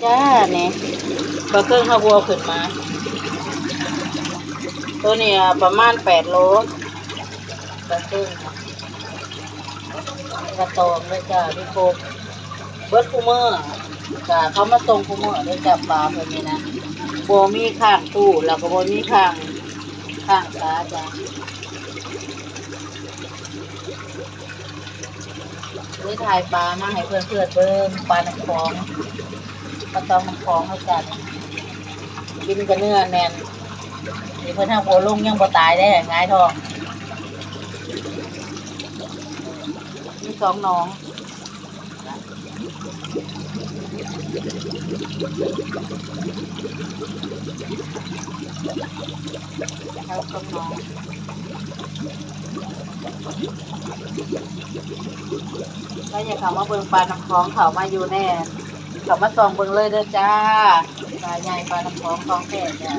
ຈ້າ ນີ້ ປາເຄິງເຮົາບໍ່ເອົາຂຶ້ນມາ ໂຕນີ້ ອາ ປະມານແປດໂລ ປາເຄິງ ກະຕອງເດີຈ້າ ມີຄົບ ເບິດຄູ່ມື້ ກະເຂົາມາສົ່ງຄູ່ມື້ເດີຈ້າ ປາເພິ່ນນີ້ນະ ບໍ່ມີຄ້າງຕູ້ ແລ້ວກໍບໍ່ມີຄ້າງ ຄ້າງປາຈ້າ. ເລີຍຖ່າຍປາມາໃຫ້ເພື່ອນໆເບິ່ງ ປານ້ຳຂອງ ປາຕອງນ້ຳຂອງເຮົາກັນ ກິນກະເນື້ອແໜ້ນ ນີ້ເພິ່ນຫາກບໍ່ລົງ ຍັງບໍ່ຕາຍເດ້ ຫງາຍທ້ອງ ມີສອງໜອງ. ໃຜຢາກເຂົ້າມາເບິ່ງປານ້ຳຂອງ ເຂົ້າມາຢູ່ແນ່ ເຂົ້າມາສ່ອງເບິ່ງເລີຍເດີຈ້າ ປາໃຫຍ່ປານ້ຳຂອງຂອງແທ້ຈ້າ.